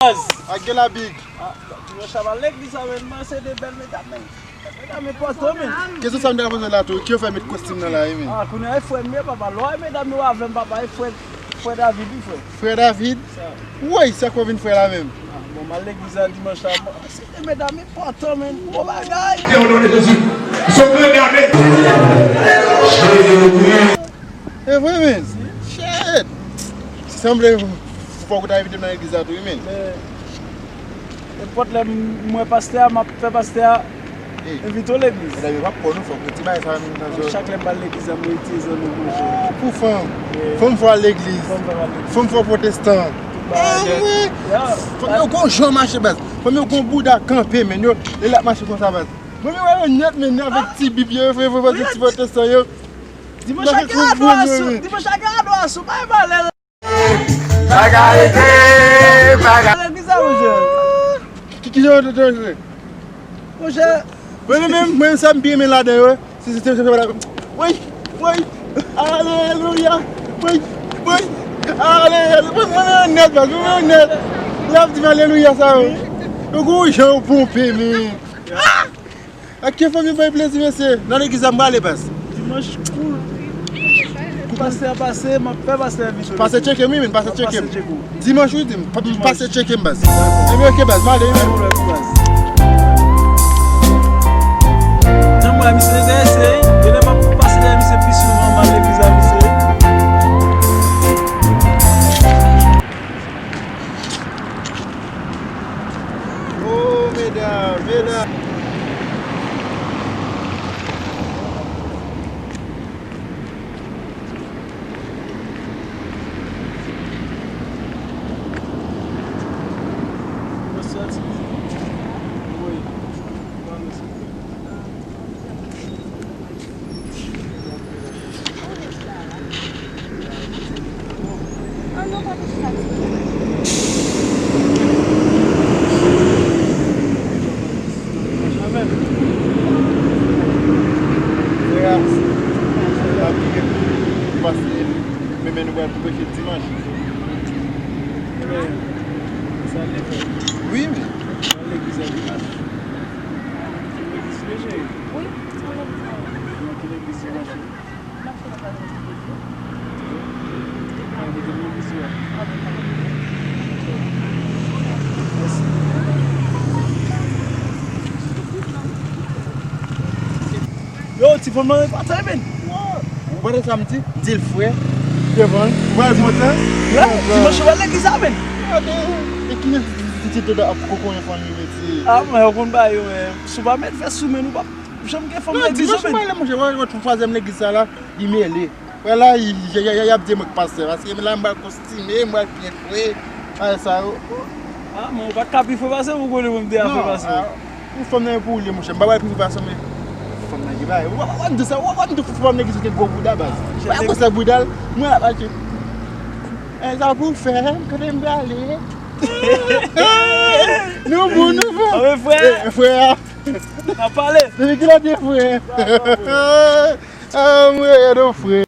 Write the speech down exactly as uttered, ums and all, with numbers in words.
Ak gen la big. Ah, nou sa va legliz la, men, men se de bèl medam, men. Medam enpòtan, men. Kesyon sa m ta poze la tou, ki yo fè met kostim nan la, wi, men? Ah, kounye a, e frè m ye, papa. Lò, e medam yo avè m, papa, e frè, frè David, wi, frè. Frè David? Sa. Woy, sa ko vin frè la menm? Ah, bon, m al legliz la dimanch la, bon, se de medam enpòtan, men. Bon bagay. E vre, men. Shit. Sanble fòk ou ta envite m nan legliz la tou, wi, men. Men, nenpòt lè m wè pastè a, m ap fè pastè a envite w legliz. Medam yo p ap kwè nou, fòk nou ti bagay sa menm nan zòn. Chak lè m al legliz la, m rete zanmi, monchè. Pou fanm. Fanm fò al legliz. Fanm fò al legliz. Fanm fò pwotestan. Tout bagay. Ah, wi. Fanm yo gon jan mache, baz. Fanm yo gon bouda kanpe, men yo, lè l ap mache konsa, baz. Mwen, mwen wè yo nèt, men avèk ti bib yo, frè, frè, frè, ti pwotestan yo. Dimanch a gen adorasyon, dimanch a gen adorasyon, pa e valè. Bagay de, bagay. Legliz la, monchè. Ki, ki jan yo te, te, te? Monchè. Mwen, mwen, mwen, mwen, sa m pi renmen ladan yo, se, se, se, se, se, woy, woy, alelouya, woy, woy, alelouya, mwen, mwen, mwen nèt, baz, mwen, mwen nèt. Y ap di m alelouya sa yo. Yo gon jan yo ponpe, men. Ah! Ak ki fanmi bay plezi, mesye? Nan legliz la m prale, baz. Dimanch, kou, kou pastè a pase, m ap fè pastè a envite w. Pastè tcheke m, wi, men, pastè tcheke m. Dimanch, wi, di m, pa-, pastè tcheke m, baz. Ebyen, oke, baz, m ale, wi, men. Nan mwen, misye enterese, wi. Genlè m ap pase dèyè misye pi souvan, m al legliz la, misye. Oh, medam, medam. Men, men nou pral preche dimanch. Wi, men. Nan legliz la dimanch. Legliz, cheri. Wi, nan legliz la. Nan ki legliz dimanch? Yo, ti fanm nan enpòtan, men. Ou konprann sa m di? M di l frè. Devan l. Ou pa kontan? Dimanch ou al legliz la, men. E ki ti tete ap kokoye fanmi, mesye? Ah, mwen, yo konn ba yo, men. Si w pa met vès sou men, nou p ap janm gen fanm legliz yo, men. Dimanch ou pale, monchè, wè, wè, twazyèm legliz sa la, li mele. Wè la, y, y, y, y ap di mwen k pastè, paske la m pral kostime, m pral byen fre, bagay sa yo. Ah, men ou pa t ka pi fre pase m, ou konnen mwen m te ap fre pase w. Non, ah, ou fanm nan e pou ou li ye, monchè, m pa pral pi fre pase w, men fanm nan ki bagay. Wè, wè, wè, m di sa, wè, wè, m di fanm nan ki sou gen gwo bouda, baz. Wè, gwosè bouda l, mwen ap achte. E sa pou fè, m kote m prale. Nou bon, nou bon. Anben, frè. E, frè a. N ap pale. Depi kilè te frè? Ah, mwen, e nou frè.